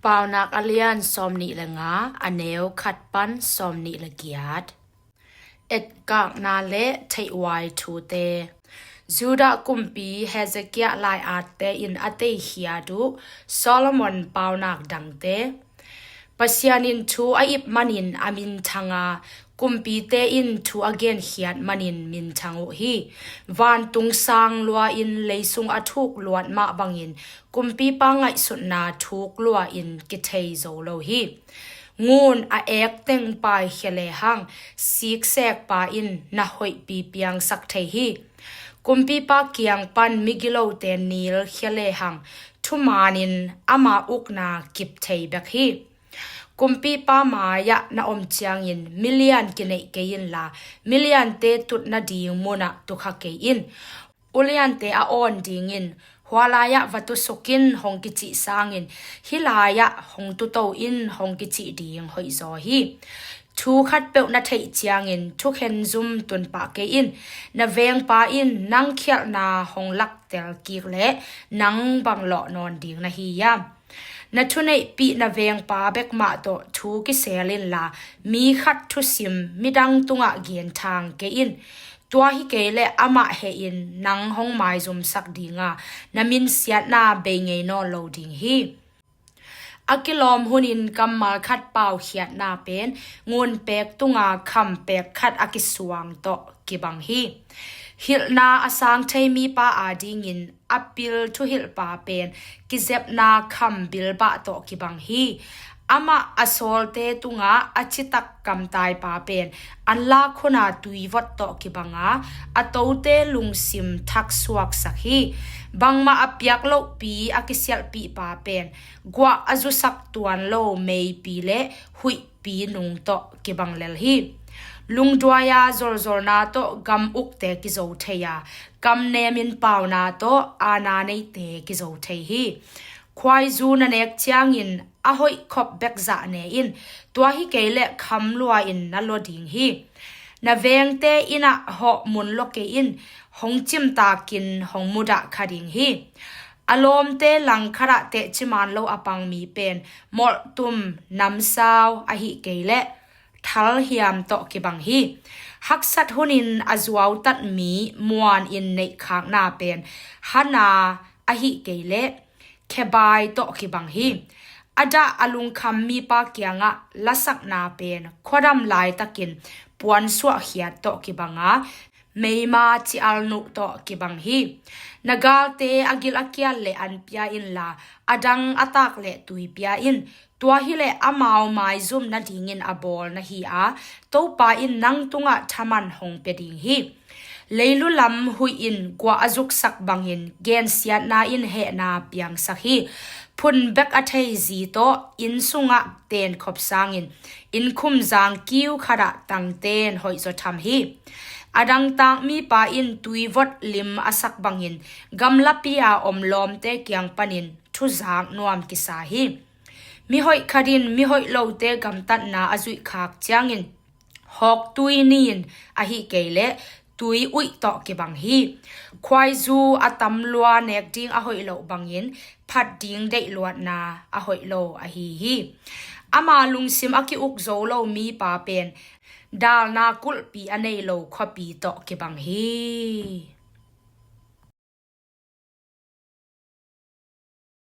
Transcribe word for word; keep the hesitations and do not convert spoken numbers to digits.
Paunak a lian sawmnih le nga, a neu khat pan sawmnih le giat. Etkakna le theihhuai thute. Judah kumpi Hezekiah lai-atte in a teikhiat uh Solomon paunak dangte. Pasian in thu a ip manin a minthang a, kumpite in thu a genkhiat manin minthang uh hi. Vantung sang lua-in leisung a thuk luat mah bangin kumpipa ngaihsutna thuk lua-in kithei zo lo hi. Ngun a ek teng paikhia lehang siksekpa in na hoihpi piangsak thei hi. Kumpipa kiang pan migilote nilkhia lehang thumanin ama ukna kip thei bek hi. Kumpipa mai-ah na om ciangin milian kineih kei inla, miliante tut nading munah tukha kei in. Uliante a awn dingin, hua lai-ah va tusuk in hong kicih sangin, hih lai-ah hong tuto in hong kicih ding hoihzaw hi. Thu khatpeuh na theih ciangin thukhen zum tunpah kei in. Na vengpa in nang khialhna hong laktel kik leh nang bang lawh nawn ding na hi hiam? Na thuneihpih na vengpa bek mah tawh thu kisel inla, mi khat thusim midang tungah genthang kei in. Tua hi kei leh amah hehin nang hong maizumsak ding a, na minsiatna bei ngei nawn lo ding hi. A kilawm hunin kammal khat paukhiatna pen ngunpek tunga khampek khat a kisuang tawh kibang hi. Hilhna a sang thei mipa adingin a pil thuhilhpa pen kizepna kham bilbah tawh kibang hi. Amah a sawlte tungah a citak kamtaipa pen anlak huna tuivot tawh kibang a, a tote lungsim thaksuaksak hi. Bangmah a piak lohpi a kisialhpihpa pen guah a zusak tuan lo meipi le huihpi nung tawh kibang lel hi. Lungduai-a zolzolna tawh gam ukte kizo thei a, kamnemin pauna tawh aana neite kizo thei hi. Khuaizu na nek ciangin a hoih khop bek zah ne in, tua hi kei leh kham lua-in na lua ding hi. Na vengte inn-ah hawh mun lua kei in, hong cimtakin hong mudah kha ding hi. A lawmte langkhatah tehciman lo a pang mi pen molhtum namsau ahih kei leh thalhiam tawh kibang hi. Haksat hunin a zuautat mi muanin neihkhakna pen hana ahih kei leh khebai tawh kibang hi. A dah a lungkham mipa kiangah lasakna pen khuadam laitakin puansuahkhiat tawh kibang a, meima ci-al nuh tawh kibang hi. Na galte a gil a kial leh an pia inla, a dang a tak leh tui pia in. Tua hi leh amau maizum nadingin a bawl na hi a, Topa in nang tungah thaman hong pia ding hi. Leilu lam huih in guah a zuksak bangin gensiatna in hehna piangsak hi. Phun bek a thei zi tawh inn sungah tenkhop sangin innkhum zang kiu khatah tangten hoihzaw tham hi. A dangtak mipa in tuivot lim a sak bangin gamlapi-a om lawmte kiang panin thuzak nuam kisa hi. Mihoih khat in mihoih lote gamtatna a zuihkhak ciangin hawktui nin ahih kei leh tui uih tawh kibang hi. Khuaizu a tam lua nek ding a hoih loh bangin phat ding deihluatna a hoih lo ahi hi. Ama lungsim a ki-uk zo lo mipa pen dalna kulhpi a nei lo khuapi tawh kibang hi.